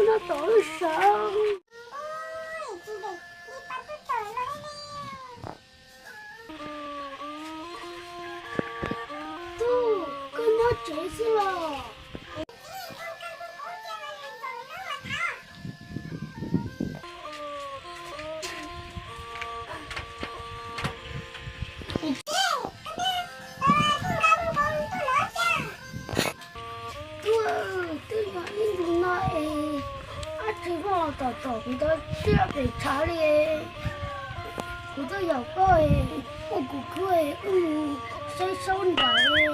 Nyob tom lub sawv. Tub, koj nyob tsev xwb los? Tub, twb yog ib ntus no es dab tsi los tom tom kuv tab siab pes tshav li. Kuv twb yog koj es, ua kuv khwb es wb mus saib saub nraim,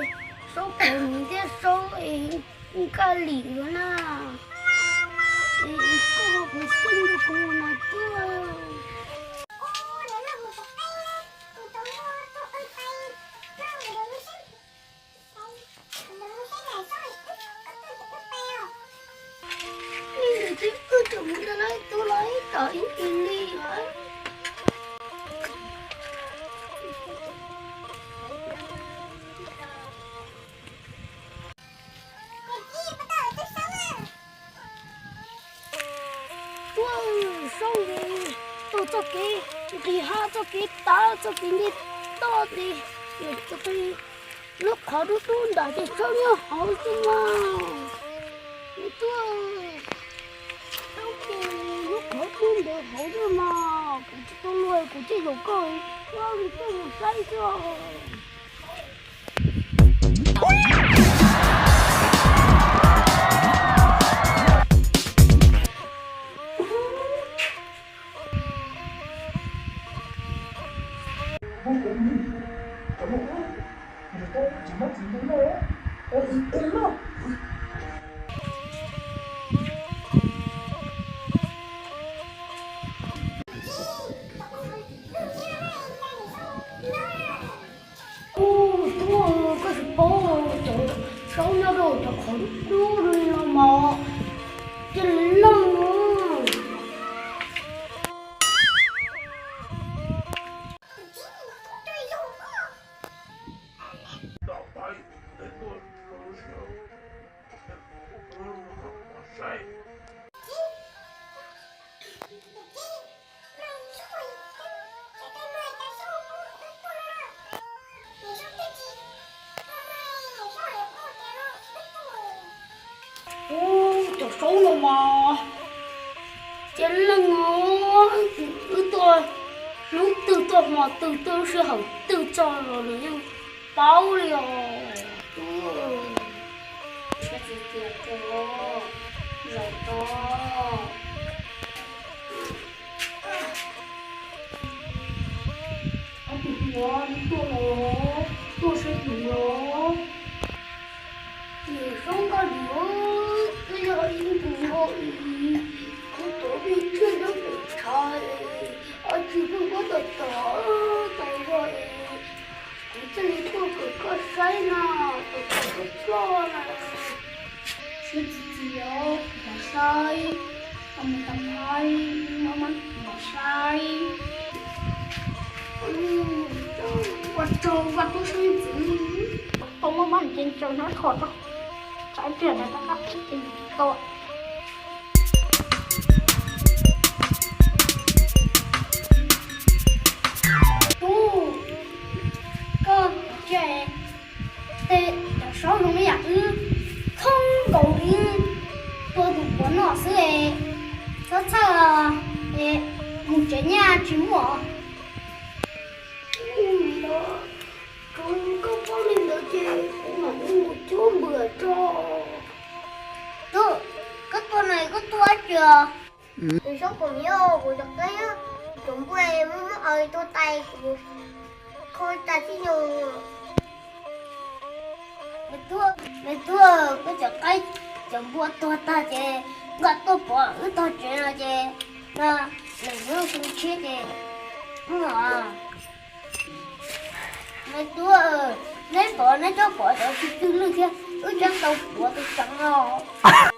saub pom nws thiab saub es nkaj lim na. Es koj puas xyeej rau kuv mus no Tub? Ib ntsis twb wb tseem mus ntawd lawm, Tub los ib tog ib ntsis li lawm. Ua, saub li, taug txoj kev nqis hav, txoj kev tav, txoj kev nce toj ces, lub qhov dub dub ntawm ces saub nyob hauv xwb mas. Ua, saub ces lub qhov dub ntawd hauv xwb mas, kuv tsis tau luag kuv thiaj yuav koj, koj li koj mus saib xwb. Ub, Tub, koj tsis paub cov saub nyob rau cov qhov dub dub li no mas, cia li leej os. Ub, cov saub no mas, cia leej os, wb tuaj hnub twg tuaj hmo twg tuaj lub sij hawm twg txog los nws yeej paub li os. Tub, siab txiv tiag tiag, zaum tod. Ob tug hluas tuaj los, tuaj saib kuv los. Ces saub nkaj lim, twb yog ib ntus no es kuv tuav pheej tshiab nyob pem tshav es dab tsi pheej muab tom tom tas zog es kuv thiaj li tuaj kom koj saib na, kom koj ploj na. Siab txiv txiv os, kuv mam saib, koj mus tau hais, maj maj kuv mam saib. Ua tsaug Vaj Tub Xeeb Ntxwv, tau maj maj nce ntsaws nyob tho rau, tsam ib pliag ntawd rov qab tau. Tub, koj cia tej cov saub zoo li yam wb thoob nkaus li, tua tus puav noj xwb es, txhob txhawj es, mus tsev nyaj tsis muaj. Thaum koj paub li ntawd ces kuv mam li mus cuab npua tso. Tub, koj tuaj no koj tuaj dab tsi os? Tus saub pom nyob kuv cov qaib, cov npua muab muab aws tuag tas kuv kho tas tib zoo. Me tub, koj cov qaib cov npua tuag tag ces nkag tuaj pov wb tog tsev no ces, no, lwm hnub xyoo tshiab ces muaj. Me tub, neb pom neb tsob pom cov tsis twg lwj thiab wb tseem tau puav tus tseev os.